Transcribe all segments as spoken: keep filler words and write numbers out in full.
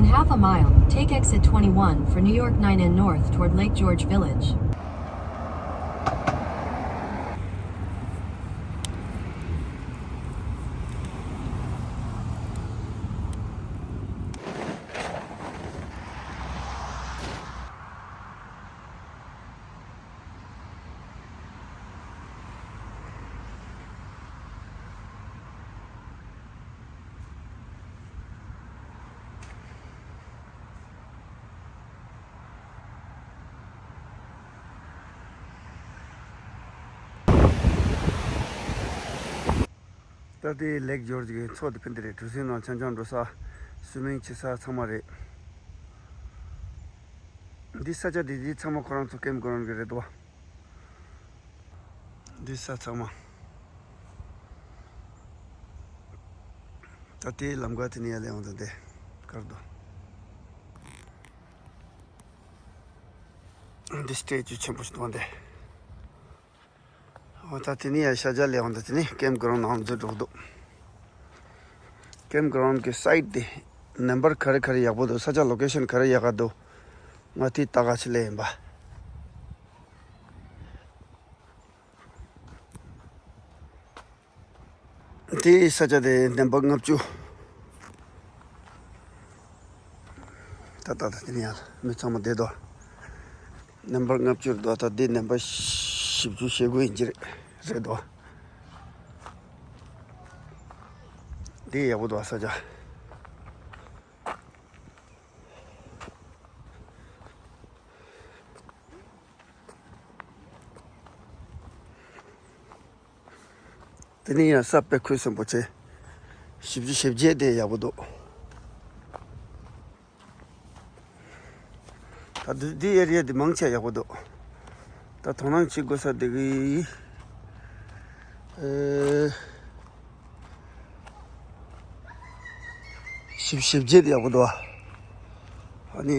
In half a mile, take exit twenty-one for New York nine N North toward Lake George Village. ད་ལྟའི་ལེག་ཇོར་ཇི་གི་མཚོ་དེ་ཕན་དེ་རེད། གྲུ་གཟིངས་ནང་འཆམ་འཆམ་འགྲོ་ས། སུའི་མིང་བྱེད་ས་ཚང་མ་རེད། འདི་ས་ཆ་དེ་འདི་ཚང་མ་ཁོ་རང་ཚོ་ཀེམ་གོ་རང་གི་རེད་དོ། འདི་ས་ཚང་མ། ད་ལྟའི་ལམ་ཁ་དེ་ནས་ཡར་སླེབས་ཡོང་དང་དེ་ཀར་དོ། འདི་སི་ཊེ་ཅུ་ཆེན་པོ་ཞིག་འདུག་འདི། འོ་ད་དེ་ནས་ཡར་ཤར་རྒྱག་སླེབས་ཡོང་དང་དེ་ནས་ཀེམ་གོ་རང་ནང་འཛུལ་འགྲོ་གི་འདུག་ཀེམ་གོ་རང་གི་སའིཊ་དེ་ནམ་བར་ག་རེ་ག་རེ་ཡག་པོ་འདུག་ས་ཆ་ལོ་ཀེ་ཤན་ག་རེ་ཡག་ག་འདུག་ང་དེ་ལྟ་ག་ཕྱིན་ལེ་ཡིན་པ། དེའི་ས་ཆ་དེ་ནམ་བར་ལྔ་བཅུ། ད་ད་ད་དེ་ནས་ཡར་མི་ཚང་མ་བསྡད་དོ། ནམ་བར་ལྔ་བཅུ་རེད་དོ། ད་འདི་ནམ་བར་བཞི་བཅུ་ཞེ་དགུ་ཡིན་གྱི་རེད་རེད་དོ། འདི་ཡག་པོ་འདུག་ས་ཆ། དེ་ནས་ཡང་ས་དཔེ་ཁུ་སིམ་པོ་བྱས། བཞི་བཅུ་ཞེ་བརྒྱད་དེ་ཡག་པོ་འདུག་ད་འདི་འདི་ཨེ་རི་ཡ་འདི་མང་ཆེ་ཡག་པོ་འདུག་ད་དོ་སྣང་བྱེད་དགོས་ས་འདི་གི་ཨེ། བཞི་བཞི་བརྒྱད་དེ་ཡག་པོ་འདུག་ཨ་ནི།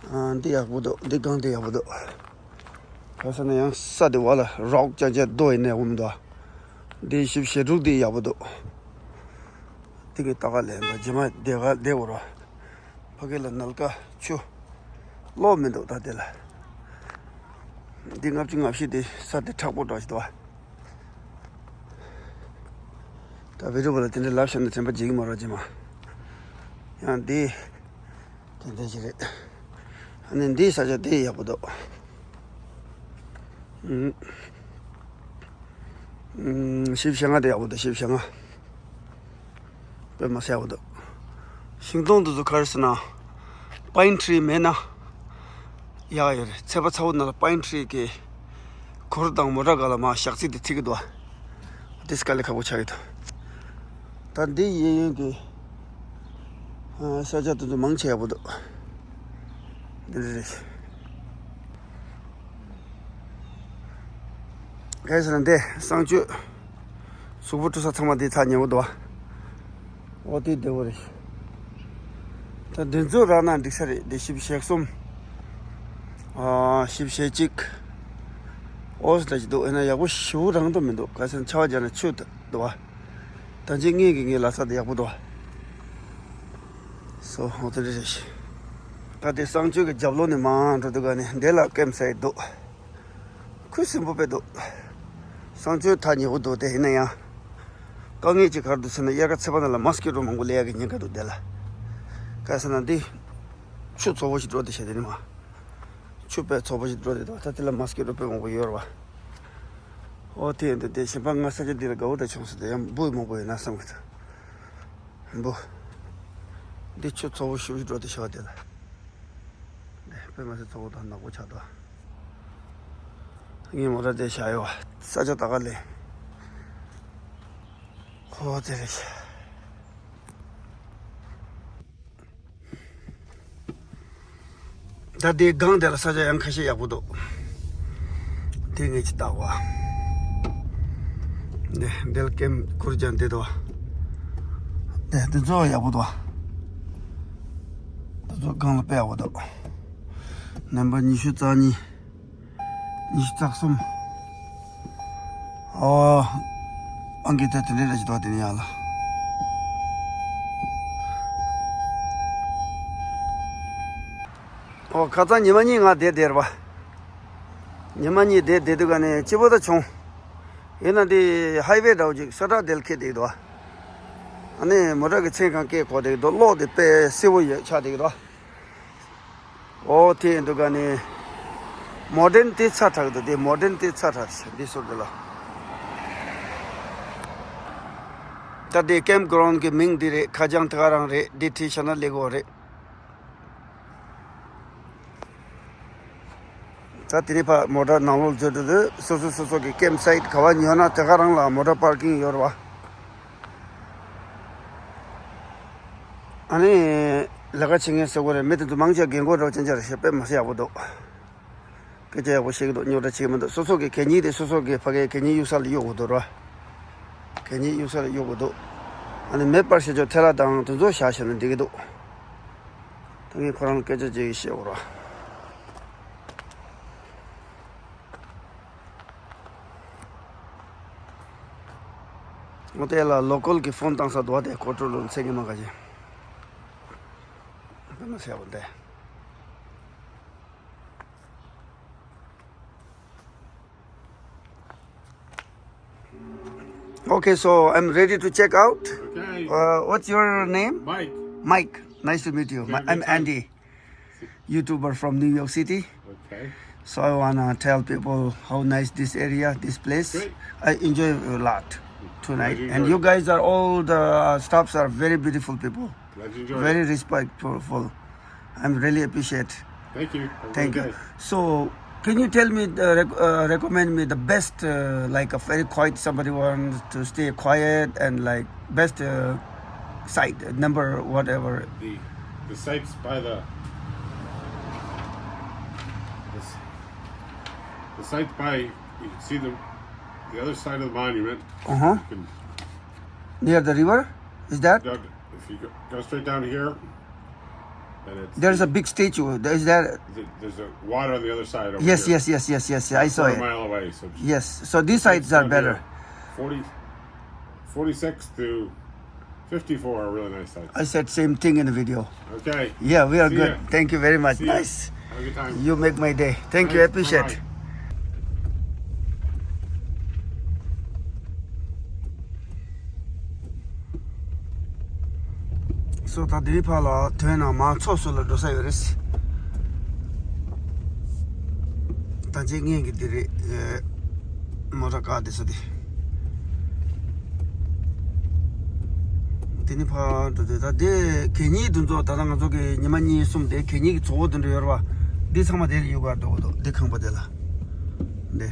ཨ། འདི་ཡག་པོ་འདུག་འདི་སྒང་དེ་ཡག་པོ་འདུག་ག་ས་ན་ཡང་ས་དེ་བ་ལ་རོག་ཅག་ཅག་རྡོ་ཡིན་ནས་འོང་མི་འདུག་འདི་བཞི་བཞི་དྲུག་འདི་ཡག་པོ་འདུག་འདི་གི་ལྟ་ག་ལེན་པ་རྗེས་མ་དེ་ག་བསྡད་འོ་ར། ཕ་གི་ལ་ནལ་ཀ་ཆུ་གློག་མི་འདུག་ད་དེ་ལ། འདི་ལྔ་བཅུ་ང་བཞི་དེ་ས་དེ་མཁྲེགས་པོ་འདྲ་ཞིག་འདུག་བ། ད་བི་ཌི་ཡོ་བ་ལ་དེ་འདྲའི་ལབ་བཤད་ན་དྲན་པ་བརྗེད་ཀྱི་མ་རེད་རྗེས་མ། ཡང་འདི་དེ་འདྲ་ཞིག་རེད། ཨ་ནི་འདིའི་ས་ཆ་དེ་ཡག་པོ་འདུག་ཨུམ། ཨུམ། བཞི་བཅུ་ཞེ་ལྔ་དེ་ཡག་པོ་འདུག་བཞི་བཅུ་ཞེ་ལྔ། དཔེ་མ་སྲིད་ཡག་པོ་འདུག་ཤིང་སྡོང་དེ་ཚོ་ག་རེ་ཟེར་ན། པའིན་ཊི་རི་མེད་ན་ཡག་ཡོད་རེད། ཚད་པ་ཚ་བོ་ནང་ལ་པའིན་ཊི་རི་གི་གུར་དང་མོ་ཊ་སྒང་ལ་མར་ཞག་ཚི་དེ་ཚིག་གི་འདུག་དེ་དཀའ་ལས་ཁག་པོ་ཆགས་ཀྱི་འདུག་ད་འདི་གཡས་གཡོན་གྱི་ས་ཆ་དེ་ཚོ་མང་ཆེ་ཡག་པོ་འདུག་འདི་འདྲ་རེད། ག་རེ་ཟེར་ན་འདི་གསང་སྤྱོད་གཟུགས་པོ་འཁྲུ་ས་ཚང་མ་འདི་ཚ་ཉེ་བོ་འདུག་བ། འོ་དེ་བདེ་བོ་རེད། ད་འདི་ཚོ་རག་ན་འགྲིག་ས་རེད། འདི་བཞི་བཅུ་ཞེ་གསུམ། ཨ། བཞི་བཅུ་ཞེ་གཅིག་འོ་ས་འདྲ་ཞིག་འདུག་ཡིན་ན་ཡག་པོ་ཞེ་པོ་རང་དུ་མི་འདུག་ག་ཟེར་ན་ཆར་པ་བརྒྱབ་ན་ཆུ་འདུག་བ། ད་ཅི་ངེད་ཀྱི་ངའི་ལ་ས་དེ་ཡག་པོ་འདུག་བ། སོ་འོ་དེ་འདྲ་རེད། ད་དེ་གསང་སྤྱོད་ཀྱི་རྒྱབ་ལོགས་ནས་མར་འགྲོ་དུས་ག་ནས་འདི་ལ་ཀེམ་སའིཊ་འདུག་ཁུ་སིམ་པོ་དཔེ་འདུག་གསང་སྤྱོད་ཐག་ཉེ་པོ་འདུག་དེ་ཡིན་ན་ཡང་། དཀའ་ངལ་ཅིག་ག་རེ་འདུག་ཟེར་ན་དབྱར་ཁ་ཚེས་པ་ནང་ལ་མོ་སི་ཀི་ཊོ་མང་པོ་སླེབས་ཡག་གི་ཉེན་ཁ་འདུག་དེ་ལ། ག་ཟེར་ན་འདི། ཆུ་ཚ་པོ་ཞིག་འགྲོ་དེ་བྱས་དེ་ནི་མ། ཆུ་དཔེ་ཚ་པོ་ཞིག་འགྲོ་དེ་འདུག་ད་དེ་ལ་མོ་སི་ཀི་ཊོ་དཔེ་མང་པོ་ཡོད་རེད་བ། འོ་དེ་ཡིན་དུས་དེ་གཞན་པ་ང་ས་ཆ་འདི་ལ་དགའ་པོ་འདྲ་བྱུང་སོང་། དེ་ཡང་འབུ་མང་པོ་ཡོད་ན་བསམ་གི་འདུག་འབུ། འདི་ཆུ་ཚ་པོ་ཞེ་པོ་ཞིག་འགྲོ་དེ་བྱས་པ་དེ་ལ། འདི་དཔེ་མ་སྲིད་ཚ་པོ་དང་ནག་པོ་ཆགས་འདུག་ངས་མོ་ཊ་དེ་བཞག་ཡོད་བ། ས་ཆ་ད་ག་ལས། ཧོ་དེ་རེད། ད་དེའི་སྒང་དེ་ལ་ས་ཆ་ཡང་ཁ་ཤས་ཡག་པོ་འདུག་དེ་ངས་ཅི་བལྟ་བ། འདི་འདིལ་ཀེམ་གུར་ཅན་འདི་འདུག་དེ་འདི་ཚོ་ཡག་པོ་འདུག་འདི་ཚོ་སྒང་ལ་དཔེ་ཡག་པོ་འདུག་ནམ་བར་ཉི་ཤུ་རྩ་གཉིས། ཉི་ཤུ་རྩ་གསུམ། ཨོ། ཨང་ཀི་ཏ་དེ་འདྲའི་རེ་ཞིག་འདུག་དེ་ནི་ཡག་ལ། ཨོ་ཁ་སང་ཉི་མ་གཉིས་ང་བསྡད་བསྡད་ར་བ། ཉི་མ་གཉིས་བསྡད་བསྡད་དུས་ག་ནས་སྐྱིད་པོ་ད་བྱུང་། ཡིན་ན་འདི་ཧའི་ཝེ་འདྲ་བོ་ཅིག་ས་ཁྲ་དེ་ལ་ཁེལ་བསྡད་འདུག་བ། ཨ་ནི་མོ་ཊ་གི་མཚན་གང་སྐད་གོ་བསྡད་འདུག་གློག་དེ་དཔེ་སེར་པོ་ཡོད་ཆགས་བསྡད་འདུག་ཨོ་དེ་ཡིན་དུས་ག་ནས་མོ་ཌན་དེ་ཚ་དྲགས་འདུག་དེ་མོ་ཌན་དེ་ཚ་དྲགས་ཤག་འདི་ཟུར་དེ་ལ། ད་དེ་ཀེམ་གྷ་རོན་གི་མིང་འདི་རེད། ཁ་བྱང་དེ་ག་རང་རེད། འདི་བྲིས་བཞག་ན་ལེགས་གོ་རེད། ད་དེ་ནས་ཕར་མོ་ཊ་ནང་ལོགས་འཛུལ་དུས་སོ་སོ་སོ་སོ་གི་ཀེམ་སའིཊ་ག་བ་ཉོ་ན་དེ་ག་རང་ལ་མོ་ཊ་པར་ཀིང་ཡོད་རེད་བ། ཨ་ནི་ལས་ཀ་བྱེད་མཁན་ཟེར་དགོས་རེད། མི་དེ་ཚོ་མང་ཆེ་བ་རྒན་གོག་འདྲ་བོ་ཅན་ཅན་རེད་ཤག་དཔེ་མི་སྲིད་ཡག་པོ་འདུག་སྐད་ཆ་ཡག་པོ་བཤད་ཀྱི་འདུག་རྙོག་དྲ་བྱེད་ཀྱི་མི་འདུག་སོ་སོ་གི་གད་སྙིགས་དེ་སོ་སོ་གི་ཕ་གིའི་གད་སྙིགས་གཡུག་ས་ལ་གཡུག་དགོས་འདུག་ར། གད་སྙིགས་གཡུག་ས་ལ་གཡུག་དགོས་འདུག་ཨ་ནི་མེ་སྤར་བྱེད་ཆོག་ཐལ་བ་དང་དེ་ཚོ་བཞག་བཞག་ན་འགྲིག་གི་འདུག་ད་ངས་ཁོ་རང་ལ་སྐད་ཆ་ཅིག་བཤད་དགོས་ར། ངོ་དེ་ལ་ལོ་ཀལ་གྱི་ཕོན་བཏང་ས་འདུག་བ། དེ་ཀོ་ཀྲོ་ལོ་ཚེ་གི་མ་ག་ཅེ། དེ་མ་ཟེར་བ་འདི། Okay, so I'm ready to check out. Okay. Uh, what's your name? Mike. Mike. Nice to meet you. Okay, I'm Andy, YouTuber from New York City. Okay. So I wanna tell people how nice this area, this place. Great. I enjoy a lot tonight. Glad you enjoyed. And you guys are all, the staffs are very beautiful people. Glad you enjoyed. Very respectful. I'm really appreciate. Thank you. Have a great day. Thank you. So, can you tell me, the rec- uh, recommend me the best, uh, like, a very quiet, somebody wants to stay quiet and, like, best, uh, site, number, whatever. The the sites by the the, s- the sites by, you can see the the other side of the monument. Uh huh. You can Near the river, is that? Doug, if you go, go straight down here, and it's There's a big statue. There is that. There's a water on the other side over Yes, here. Yes, yes, yes, yes. I saw Quarter it. Mile away. So just Yes. So these sites are just down better. Here. Forty, forty-six to fifty-four are really nice sites. I said same thing in the video. Okay. Yeah, we are See good. Ya. Thank you very much. See ya. Nice. Have a good time. You make my day. Thank you. Thanks. Appreciate. Bye-bye. སོ་ད་དེའི་ཕར་ལ་ཐོན་ན་མང་ཚོགས་སུ་ལ་འགྲོ་ས་ཡོད་རེད། ད་ཅི་ངས་ཀྱི་དེ་རེད། མོ་ཊ་ཀ་དེ་ས་དེ། དེ་ནི་ཕར་འགྲོ་དེ་ད་དེ་གད་སྙིགས་དེ་ཚོ་ད་ལྟ་ང་ཚོ་གི་ཉི་མ་གཉིས་གསུམ་དེ་གད་སྙིགས་ཀྱི་བཙོག་པ་དེ་འདྲ་ཡོད་རེད་བ། འདི་ཚང་མ་དེ་ལ་གཡུག་གར་འགྲོ་གི་འདུག་འདི་ཁང་པ་དེ་ལ། འདི།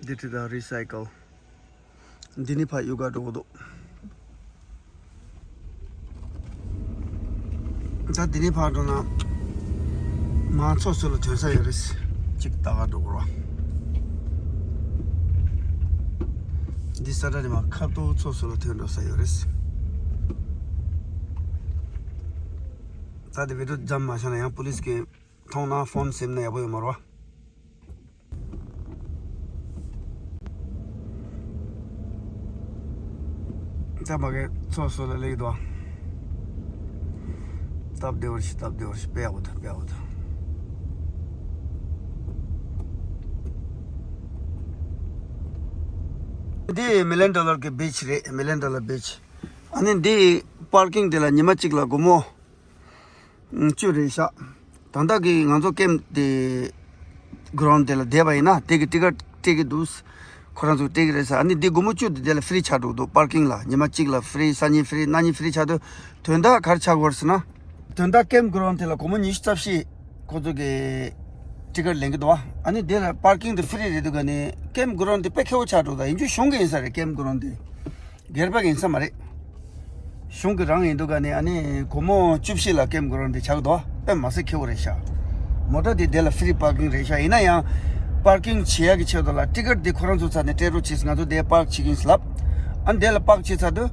འདི་ཁྲི་དང་རི་སའི་ཀལ། འདི་ནི་ཕར་གཡུག་གར་འགྲོ་གི་འདུག་ད་འདི་ནི་ཕར་འགྲོ་ན་མང་ཚོགས་ཚོ་ལ་ཐོན་ས་ཡོད་རེད། གཅིག་ལྟ་གར་འགྲོ་དགོས་ར། འདི་ས་ཁྲ་རི་མ་ཁ་ཐུག་ཚོགས་ཚོ་ལ་ཐོན་འགྲོ་ས་ཡོད་རེད། ད་འདི་བི་ཌིའོ་ཇམ་མ་བྱས་ན་ཡང་པོ་ལིས་ཀྱིས་མཐོང་ན་ཕོན་ཟིན་ན་ཡག་པོ་ཡོད་མ་རེད་བ། ད་མ་གི་ཚོགས་སུ་ལ་ལེགས་དོ། སྟབས་བདེ་བར་ཤི་སྟབས་བདེ་བར་ཤི་དཔེ་ཡག་པོ་ཐོན་དཔེ་ཡག་པོ་ཐོན། འདི་མི་ལི་ཡོན་ཌོ་ལར་གི་བིཆ་རེད། མི་ལི་ཡོན་ཌོ་ལར་བིཆ། ཨ་ནི་འདི་པར་ཀིང་དེ་ལ་ཉི་མ་གཅིག་ལ་སྒོར་མོ་བཅུ་རེད་ཤག་ད་ལྟ་གི་ང་ཚོ་ཀེམ་དེ་གྷ་རོན་དེ་ལ་བསྡད་པ་ཡིན་ན་དེ་གི་ཊི་ཀེཊ་སྤྲད་ཀྱི་འདུག་ཁོ་རང་ཚོ་སྤྲད་ཀྱི་རེད་ས། ཨ་ནི་འདི་སྒོར་མོ་བཅུ་དེ་དེ་ལ་ཧྥི་རི་ཆགས་འགྲོ་གི་འདུག་པར་ཀིང་ལ་ཉི་མ་གཅིག་ལ་ཧྥི་རི། སང་ཉིན་ཧྥི་རི། གནངས་ཉིན་ཧྥི་རི་ཆགས་དུས་དོན་དག་ག་རེ་ཆགས་ཀྱི་ཡོད་རེད་ཟེར་ན། དོན་དག་ཀེམ་གྷ་རོན་དེ་ལ་སྒོར་མོ་ཉི་ཤུ་རྩ་བཞི་ཁོ་ཚོ་གི་ཊི་ཀེཊ་ལེན་གྱི་འདུག་ཨ་ནི་དེ་ལ་པར་ཀིང་དེ་ཧྥི་རི་རེད་འདུག་ག་ནི་ཀེམ་གྷ་རོན་དེ་དཔེ་ཁེ་པོ་ཆགས་འགྲོ། ད་ཡིན་རྒྱུ་གཞུང་གི་ཡིན་ས་རེད། ཀེམ་གྷ་རོན་དེ། སྒེར་པ་གི་ཡིན་ས་མ་རེད། གཞུང་གི་རང་ཡིན་འདུག་ག་ནི་ཨ་ནི་སྒོར་མོ་བཅུ་བཞི་ལ་ཀེམ་གྷ་རོན་དེ་ཆགས་འདུག་དཔེ་མ་སྲིད་ཁེ་པོ་རེད་ཤག་མོ་ཊ་དེ་དེ་ལ་ཧྥི་རི་པར་ཀིང་རེད་ཤག་ཡིན་ན་ཡང་པར་ཀིང་བྱེད་ཡག་གི་ཆེད་དུ་ལ་ཊི་ཀེཊ་དེ་ཁོ་རང་ཚོ་རྩ་ནས་སྤྲད་རོགས་བྱེད། ང་ཚོ་དེ་པར་ཀ་བྱེད་ཀྱི་ཡིན་ལབ། ཨ་ནི་དེ་ལ་པར་ཀ་བྱེད་ཚར་དུས།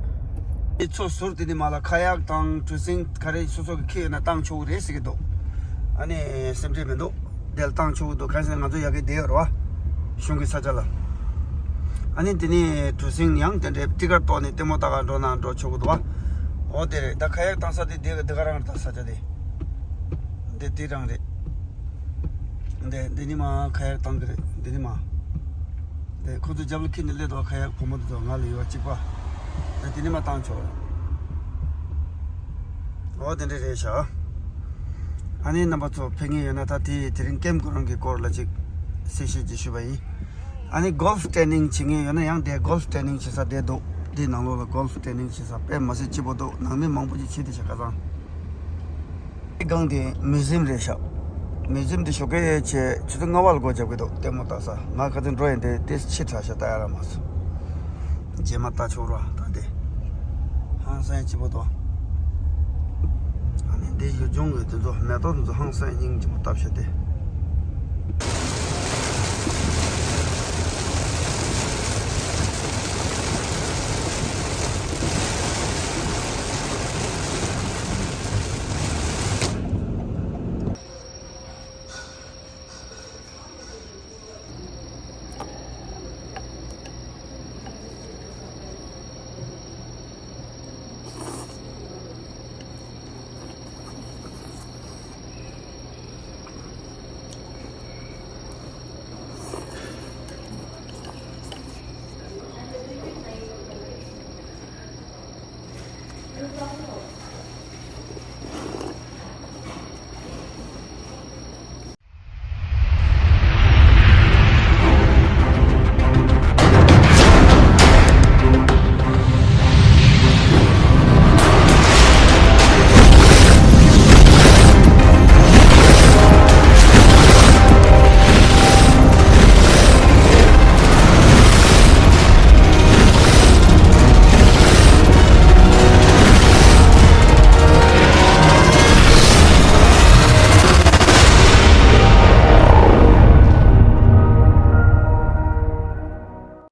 དེ་ཚོ་ཟུར་དེ་ནི་མ་ལ་ཁ་ཡག་དང་གྲུ་གཟིངས་ག་རེ་སོ་སོ་གི་ཁྱེར་ཡོད་ན་བཏང་ཆོག་གི་རེད་ཟེར་གྱི་འདུག་ཨ་ནི་སེམས་ཁྲལ་མི་འདུག་དེ་ལ་བཏང་ཆོག་གི་འདུག་གང་ཟེར་ང་ཚོ་ཡ་གི་བསྡད་ཡོད་རེད་བ། གཞུང་གི་ས་ཆ་ལ། ཨ་ནི་དེ་ནི་གྲུ་གཟིངས་ཡང་དེ་འདྲའི་ཊི་ཀེཊ་གཏོང་ནས་ལྟད་མོ་ལྟ་ག་འགྲོ་ན་འགྲོ་ཆོག་གི་འདུག་བ། འོ་དེ་རེད། ད་ཁ་ཡག་བཏང་ས་དེ་དེ་དེ་ག་རང་རེད། ད་ས་ཆ་དེ་དེ་དེ་རང་རེད། འདི་འདི་ནི་མ་ཁ་ཡག་བཏང་གི་རེད། འདི་ནི་མ་དེ་ཁོ་ཚོ་རྒྱབ་ལ་ཁྱེར་ནས་སླེབས་འདུག་ཁ་ཡག་བུ་མོ་དེ་ཚོ་ང་ལ་ཡོད་པ་གཅིག་པ། ད་དེ་ནི་མ་བཏང་ཆོག་འོ་དེ་འདྲ་རེད་ཤག་ཨ་ནི་རྣམ་པ་ཚོ་ཕེབས་མཁན་ཡོད་ན་ད་དེ་དེ་རིང་ཀེམ་ཁོ་རང་གི་སྐོར་ལ་ཅིག་གསལ་བཤད་ཅིག་ཞུས་པ་ཡིན། ཨ་ནི་གོལ་ཕ་ཊྲེ་ནིང་བྱེད་མཁན་ཡོད་ན་ཡང་དེ་གོལ་ཕ་ཊྲེ་ནིང་བྱེད་ས་དེ་འདུག་དེའི་ནང་ལོགས་ལ་གོལ་ཕ་ཊྲེ་ནིང་བྱེད་ས་དཔེ་མ་སྲིད་སྐྱིད་པོ་འདུག་ནང་མི་མང་པོ་ཅིག་ཕྱིན་བསྡད་ཤག་ཁ་སང་། དེ་སྒང་དེ་མིའུ་ཛི་ཡམ་རེད་ཤག་མིའུ་ཛི་ཡམ་དེ་ཞོགས་ཀས་ཆེ་ཆུ་ཚོད་ལྔ་པ་ལ་སྒོ་རྒྱབ་ཀྱི་འདུག་ལྟད་མོ་ལྟ་ས། ང་ཁ་སང་འགྲོ་ཡིན་དེ་དེ་ཕྱི་དྲགས་ཤག་ལྟ་ཡ་རག་མ་སོང་། རྗེས་མ་ལྟ་ཆོག་ར་ད་དེ། ཧང་སང་སྐྱིད་པོ་འདུག་ཨ་ནི་འདི་ཡུལ་ལྗོངས་ཀྱི་དེ་ཚོ་མེ་ཏོག་དེ་ཚོ་ཧང་སང་སྙིང་རྗེ་པོ་བཏབ་ཤག་དེ།